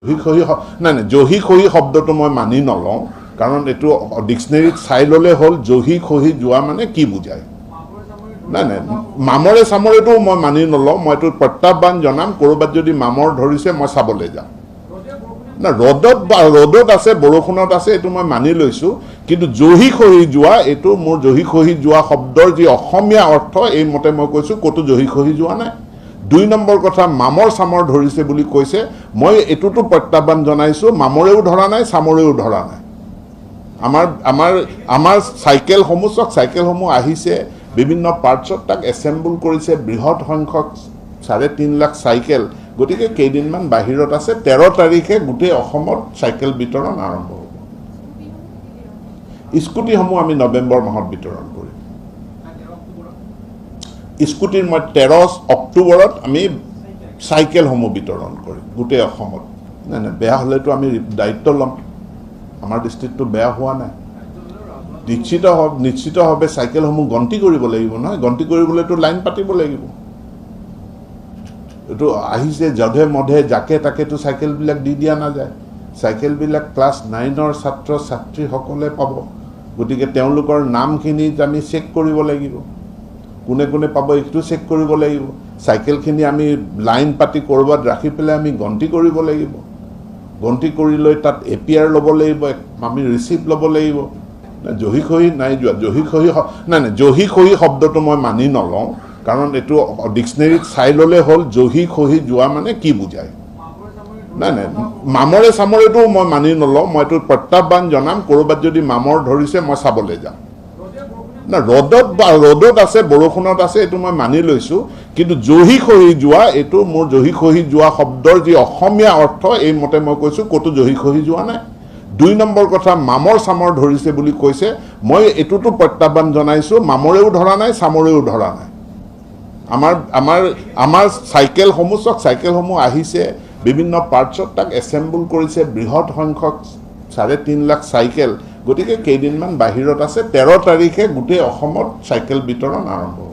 জহি খহি, নাই নাই, জহি খহি শব্দটো মই মানি নলওঁ, কাৰণ এইটো ডিক্সনেৰীত চাই ল'লে হ'ল জহি খহি যোৱা মানে কি বুজায়। নাই নাই, মামৰে চামৰেটো মই মানি নলওঁ। মই এইটো প্ৰত্যাহ্বান জনাম, ক'ৰবাত যদি মামৰ ধৰিছে মই চাবলৈ যাম। না, ৰ'দত বা ৰ'দত আছে, বৰষুণত আছে, এইটো মই মানি লৈছোঁ, কিন্তু জহি খহি যোৱা, এইটো মোৰ জহি খহি যোৱা শব্দৰ যি অসমীয়া অৰ্থ, এই মতে মই কৈছোঁ ক'তো জহি খহি যোৱা নাই। 2 নম্বৰ কথা, মামৰ চামৰ ধৰিছে বুলি কৈছে, মই এইটোতো প্ৰত্যাহ্বান জনাইছোঁ, মামৰেও ধৰা নাই, চামৰেও ধৰা নাই। আমাৰ আমাৰ আমাৰ চাইকেলসমূহ চাওক, চাইকেলসমূহ আহিছে বিভিন্ন পাৰ্টছত, তাক এছেম্বল কৰিছে বৃহৎ সংখ্যক 3.5 লাখ চাইকেল। গতিকে কেইদিনমান বাহিৰত আছে, 13 তাৰিখে গোটেই অসমত চাইকেল বিতৰণ আৰম্ভ হ'ব। স্কুটিসমূহ আমি নৱেম্বৰ মাহত বিতৰণ কৰিম। স্কুটিৰ মই 13 অক্টোবৰত আমি চাইকেলসমূহ বিতৰণ কৰিম গোটেই অসমত। নাই নাই, বেয়া হ'লেতো আমি দায়িত্ব ল'ম, আমাৰ দৃষ্টিতটো বেয়া হোৱা নাই। নিশ্চিতভাৱে চাইকেলসমূহ গন্তি কৰিব লাগিব নহয়, গন্তি কৰিবলৈতো লাইন পাতিব লাগিব। এইটো আহিছে যধে মধে যাকে তাকেতো চাইকেলবিলাক দি দিয়া নাযায়। চাইকেলবিলাক ক্লাছ 9ৰ ছাত্ৰ ছাত্ৰীসকলে পাব, গতিকে তেওঁলোকৰ নামখিনি আমি চেক কৰিব লাগিব, কোনে কোনে পাব এইটো চেক কৰিব লাগিব। চাইকেলখিনি আমি লাইন পাতি ক'ৰবাত ৰাখি পেলাই আমি গন্তি কৰিব লাগিব, গন্তি কৰি লৈ তাত APR ল'ব লাগিব, আমি ৰিচিপ্ট ল'ব লাগিব। জহি খহি নাই যোৱা, জহি খহি, নাই নাই, জহি খহি শব্দটো মই মানি নলওঁ, কাৰণ এইটো ডিক্সনেৰীত চাই ল'লে হ'ল জহি খহি যোৱা মানে কি বুজায়। নাই নাই, মামৰে চামৰেটো মই মানি নলওঁ। মই এইটো প্ৰত্যাহ্বান জনাম, ক'ৰবাত যদি মামৰ ধৰিছে মই চাবলৈ যাম। না, ৰ'দত বা ৰ'দত আছে, বৰষুণত আছে, এইটো মই মানি লৈছোঁ, কিন্তু জহি খহি যোৱা, এইটো মোৰ জহি খহি যোৱা শব্দৰ যি অসমীয়া অৰ্থ, এই মতে মই কৈছোঁ ক'তো জহি খহি যোৱা নাই। 2 নম্বৰ কথা, মামৰ চামৰ ধৰিছে বুলি কৈছে, মই এইটোতো প্ৰত্যাহ্বান জনাইছোঁ, মামৰেও ধৰা নাই, চামৰেও ধৰা নাই। আমাৰ আমাৰ আমাৰ চাইকেলসমূহ চাওক, চাইকেলসমূহ আহিছে বিভিন্ন পাৰ্টছত, তাক এছেম্বল কৰিছে বৃহৎ সংখ্যক 3.5 লাখ চাইকেল। গতিকে কেইদিনমান বাহিৰত আছে, 13 তাৰিখে গোটেই অসমত চাইকেল বিতৰণ আৰম্ভ হ'ব।